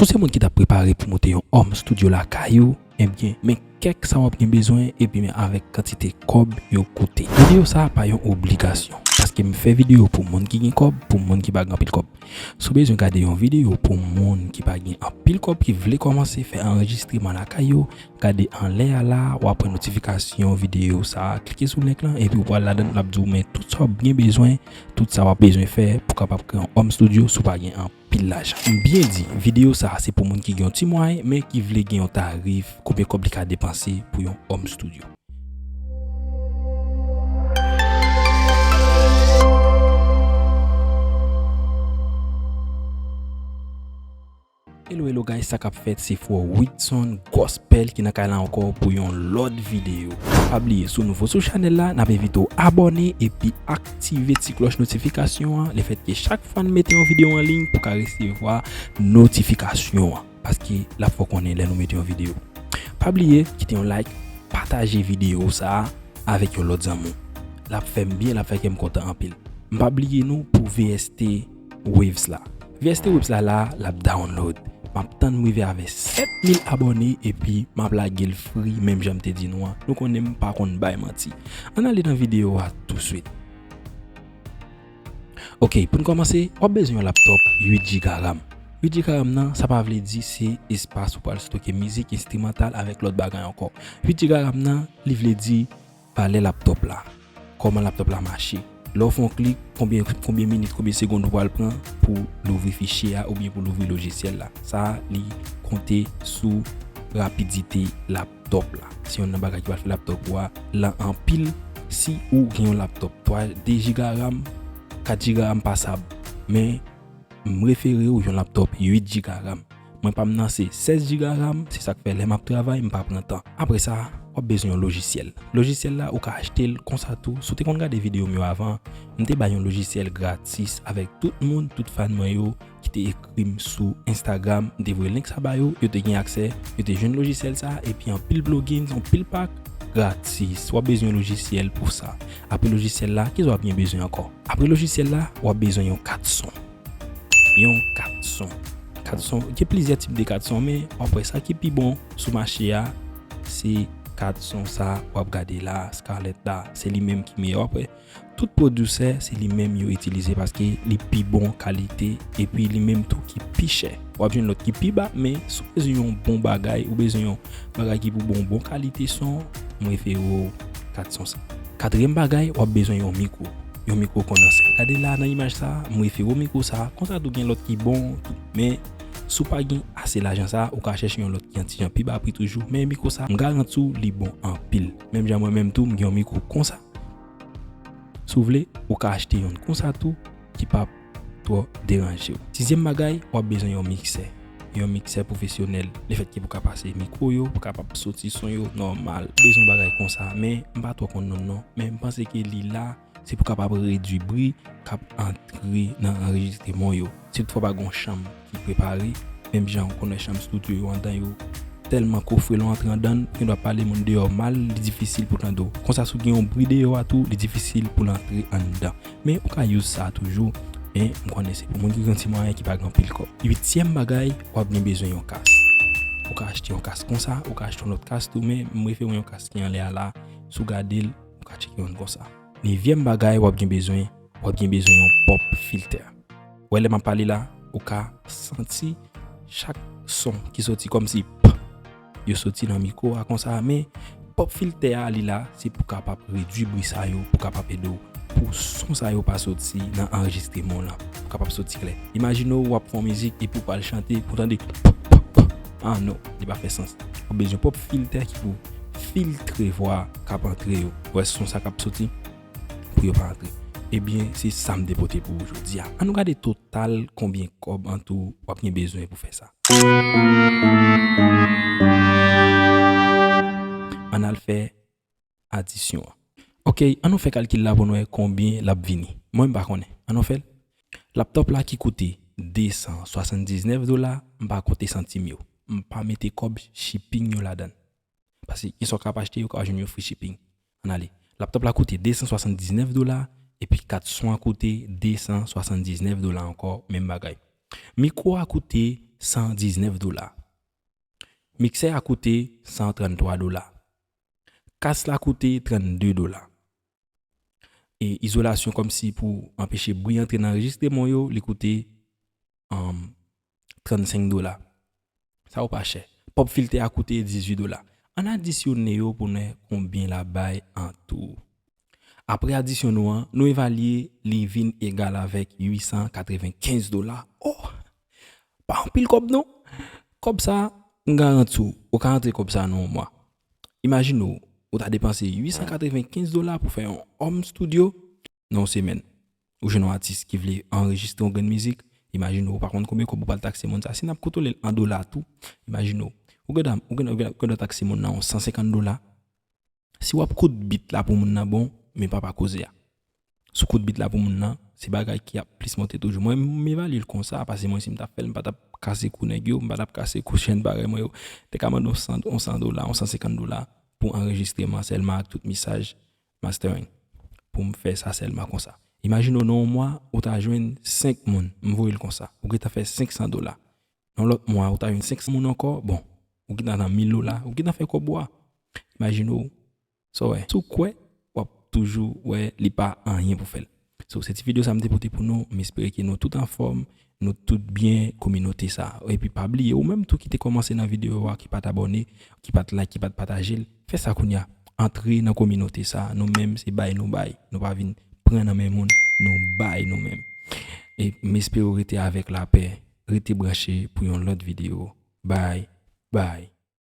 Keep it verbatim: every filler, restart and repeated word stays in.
Ou se moun ki t ap prepare pou monte yon home studio lakay ou, ebyen, men kèk sa w ap gen bezwen, epi men avèk kantite kòb yo koute. Videyo sa a pa yon obligasyon, paske m fè videyo pou moun ki gen kòb, pou moun ki pa gen anpil kòb. Si w bezwen gade yon videyo pou moun ki pa gen anpil kòb, ki vle kòmanse fè anrejistreman lakay yo, gade anlè a la, w ap wè notifikasyon videyo sa a, klike sou link lan, epi w pral ladan l, l ap di w men tout sa w ap gen bezwen, tout sa w ap bezwen fè pou w kapab kreye yon home studio si w pa gen anpil lajan. M byen di, videyo sa a se pou moun ki gen yon ti mwayen, men ki vle gen yon tarif, konbyen kòb li ka depanse pou yon home studio. Hello, hello guys, sa k ap fèt? Se frè Widson Gospel ki nan kay la ankò pou yon lòt videyo. Pa bliye, si w nouvo sou chanèl la, n ap envite w abòne epi aktive ti klòch notifikasyon an, lefètke chak fwa n mete yon videyo an liy, pou w ka resevwa notifikasyon an, paske l ap fè w konnen lè nou mete yon videyo. Pa bliye, kite yon like, pataje videyo sa a avèk yon lòt zanmi w. L ap fè m byen, l ap fè kè m kontan anpil. M pa bliye nou pou V S T Waves la. V S T Waves la la, l ap download. M ap tann m rive avè sèt mil abòne epi m ap lage l free, menm jan m te di nou an. Nou konnen m pa konn bay manti. Ann ale nan videyo a touswit. Ok, pou n kòmanse, w ap bezwen yon laptop uit jiga RAM. Uit jiga RAM nan, sa pa vle di se espas ou pral stoke mizik enstrimantal avèk lòt bagay ankò. Uit jiga RAM nan, li vle di valè laptop la, kòman laptop la mache. Lè w fè yon klik, konbyen, konbyen minit, konbyen segonn ou pral pran pou louvri fichye a oubyen pou louvri lojisyèl la. Sa a, li konte sou rapidite laptop la. Se youn nan bagay ki pral fè laptop ou a lan anpil si ou gen yon laptop twa, de jiga RAM, kat jiga RAM pasab. Men, m refere w yon laptop uit jiga RAM. Mwen pa m nan se sèz jiga RAM, se sa k fè lè m ap travay, m pa pran tan. Apre sa, w ap bezwen yon lojisyèl. Lojisyèl la, ou ka achte l konsa tou. Si w te konn gade videyo m yo avan, m te bay yon lojisyèl gratis avèk tout moun, tout fan mwen yo ki te ekri m sou Instagram. M te voye link sa ba yo, yo te gen aksè, yo te jwenn lojisyèl sa, epi anpil plugins, anpil pak gratis. W ap bezwen yon lojisyèl pou sa. Apre lojisyèl la, kisa w ap gen bezwen ankò? Apre lojisyèl la, w ap bezwen yon kat son. Yon kat son. Kat son, gen plizyè tip de kat son, men w ap wè sa ki pi bon sou mache a, se kat son sa w ap gade la, Scarlett la, se li menm ki meyè. W ap wè, tout pwodisè, se li menm yo itilize paske li pi bon kalite, epi li menm tou ki pi chè. W ap jwenn lòt ki pi ba, men si w bezwen yon bon bagay, ou bezwen yon bagay ki pou ba w bon kalite son, m refere w kat son sa. Katriyèm bagay, w ap bezwen yon mikwo. Yon mikwo kondansè. Gade la nan imaj sa, m refere w mikwo sa. Konsa tou gen lòt ki bon, tou. Men, si w pa gen ase lajan sa, ou ka chèche yon lòt ki yon ti jan pi ba pri toujou. Men mikwo sa, m garanti w, li bon anpil. Menm jan mwen menm tou, m gen yon mikwo konsa. Si w vle, ou ka achte youn konsa tou, ki p ap twò deranje w. Sizyèm bagay, w ap bezwen yon miksè. Yon miksè pwofesyonèl. Lefètke pou ka pase mikwo yo, pou kapab soti son yo nòmal. Bezwen bagay konsa, men m pa twò konn non l non. Men m panse ke li la, se pou kapab redui bri k ap antre nan anrejistreman w yo. Si toutfwa pa gen yon chanm ki prepare, menm jan ou konn wè chanm estidyo yo anndan yo tèlman kofre, lè w antre anndan l, ou gendwa pale moun deyò mal, li difisil pou tande w. Konsa, si w gen yon bri deyò a tou, li difisil pou l antre anndan. Men ou ka use sa toujou, men m konnen se pou moun ki gen ti mwayen, ki pa gen anpil kòb. Uityèm bagay, w ap gen bezwen yon kas. Ou ka achte yon kas konsa, ou ka achte yon lòt kas tou, men m refere w yon kas ki anlè a la, si w gade l, ou ka tcheke youn konsa. Nevyèm bagay w ap gen bezwen, w ap gen bezwen yon pop filter. Wè lè m ap pale la, ou ka santi chak son ki soti kòmsi p, yo soti nan mikwo a konsa, men pop filter a li la, se pou kapab redui bri sa yo, pou kapab ede w, pou son sa yo pa soti nan anrejistreman w lan, pou kapab soti klè. Imajine w w ap fè yon mizik epi w pral chante, pou w tande p, p, p. Ah non, li pa fè sans. W ap bezwen pop filter ki pou filtre vwa k ap antre yo. Wè son sa k ap soti, pou yo pa antre. Ebyen, se sa m te pote pou ou jodi a. Ann nou gade total konbyen kòb an tou w ap gen bezwen pou fè sa. Ann al fè adisyon an. Ok, ann nou fè kalkil la pou n wè konbyen l ap vini. Mwen, m pa konnen. Ann nou fè l. Laptop la ki koute de san swasanndiznèf dola, m pa konte santim yo. M pa mete kòb shipping yo ladan l. Paske gen sa w ka ap achte, ou ka jwenn yo free shipping. Ann ale. Laptop la koute de san swasanndiznèf dola, epi kat son an koute de san swasanndiznèf dola ankò, menm bagay. Mikwo a koute san diznèf dola. Miksè a koute san tranntwa dola. Kas la koute trannde dola. E izolasyon kòmsi pou anpeche bri antre nan anrejistreman yo, li koute, um, trannsenk dola. Sa yo pa chè. Pop filtè a koute dizuit dola. Ann adisyone yo pou n wè konbyen l ap bay an tou. Apre adisyon nou an, nou evalye li vin egal avèk uit san katrevenkenz dola. Oh! Pa anpil kòb non. Kòb sa, m garanti w, ou ka rantre kòb sa nan yon mwa. Imajine w, ou ta depanse uit san katrevenkenz dola pou fè yon home studio nan yon semèn. Ou jwenn yon atis ki vle anrejistre yon grenn mizik, imajine w, ou pa konn konbyen kòb ou pral takse moun sa. Si n ap kontwole l an dola tou, imajine w, ou gen dwa, ou gen, ou gen, ou gen dwa takse moun nan yon san senkant dola. Si w ap koud bit la pou moun nan bon, men papa koze a. Si w koud bit la pou moun nan, se bagay ki ap plis monte toujou. Mwen, m evalye l konsa, paske mwen, si m t ap fè l, m pa t ap kase kou nèg yo, m pa t ap kase kou chèn parèy mwen yo. Te ka mande yon san, yon san dola, yon san senkant dola pou anrejistreman sèlman ak tout misaj mastering. Pou m fè sa sèlman konsa. Imajine w nan yon mwa, ou ta jwenn senk moun, m voye l konsa. Ou gentan fè senk san dola. Nan lòt mwa, ou ta jwenn senk san moun ankò, bon, ou gentan nan mil dola, ou gentan fè kòb ou a. Imajine w, sa w wè. Si w kwè, w ap toujou wè li pa anyen pou fè l. So, se ti videyo sa m te pote pou nou, m espere ke nou tout anfòm, nou tout byen, kominote sa. Epi pa bliye, ou menm tou ki te kòmanse nan videyo a, ki pa t abòne, ki pa t like, ki pa t pataje l, fè sa kounye a. Antre nan kominote sa, nou menm se bay nou bay, nou pa vin pran nan men moun, nou bay nou menm. E m espere w rete avèk lapè, rete branche pou yon lòt videyo. Bye, bye.